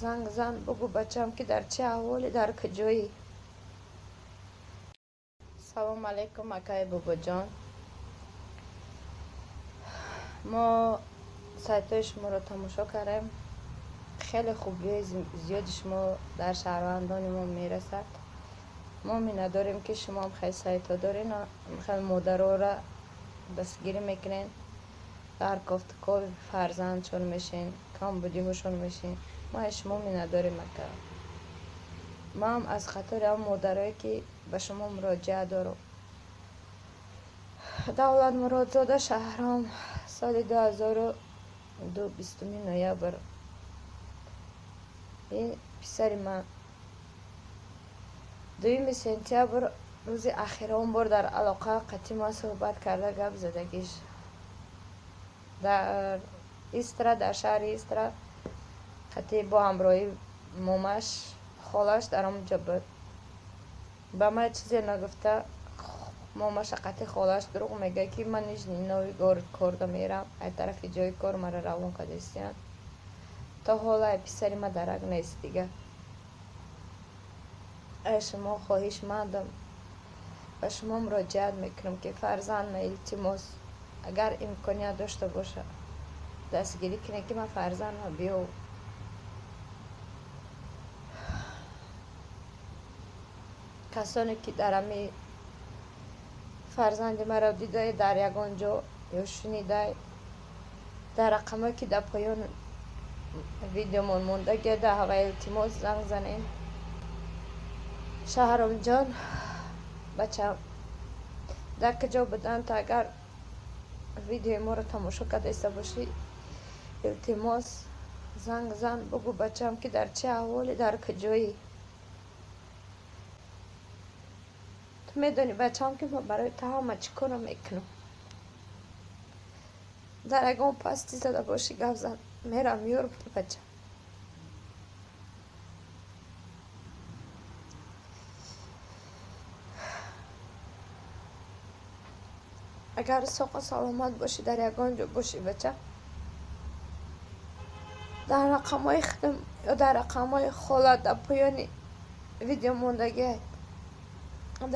Занг зан, бугӯ бачаам, ки дар чӣ аҳволе, дар куҷоӣ. Салом алейкум, акаи Бобоҷон. Мо сайтҳои шуморо тамошо кардем. Хеле хубиҳои зиёди шумо дар шаҳрвандони мо мерасад. Мо миннатдорем, ки шумоам хеле сайтҳо дорен, хеле модароро дастгирӣ мекунен, дар кофтукови фарзандшон мешен, камбудиҳошон мешен. Мо аз шумо миннатдорем, ака. Ман аз қатори ҳам модарое, ки ба шумо муроҷиат дорам. Давлатмуродзода Шаҳром соли 2002, 20 ноябр, ин писари ман 2 сентябр рӯзи ахирон бор дар алоқа қатъи ман суҳбат карда, гап задагиш дар Истра, дар шаҳри Истра, қатъи бо ҳамроҳии момаш, холаш дар он ҷо буд. Ба ман чизе нагуфта, момаша қатъи холаш дурӯғ мегӯяд, ки ман Нижний Новгород корда мерам, ай тарафи ҷои кор мара равон кардастиянд. То ҳоло ай писари ма дарак нест. Дига ай шумо хоҳишмандам, ба шумо муроҷиат мекунам, ки фарзандма, илтимос, агар имконият дошта боша, дастгирӣ кунед, ки ман фарзандма биёв. Касоне ки дар ҳами фарзанди маро дидай дар ягон ҷо ё шунидай, дар рақамое ки дар поён видеомон мондагия, дар ҳавай илтимос занг занед. Шаҳромҷон, бача, дар куҷо буданд, агар видеои моро тамошо кардаиста бошӣ, илтимос, занг зан, бугӯ бачаам, ки дар чӣ аҳволе, дар куҷоӣ. Ту медонӣ, бачаам, ки ман барои ту ҳама чӣ корро мекунам. Дар ягон пастӣ зада бошӣ, гап зан, мерам, меёрам ту, бача. Агар соқу саломат бошӣ, дар ягон ҷо бошӣ, бача, дар рақамҳои худам ё дар рақамҳои хола дар поёни видео мондагиай,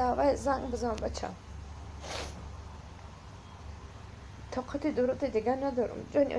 давай занг бизан, бача. Тоқати дуруди дига надорам, ҷони.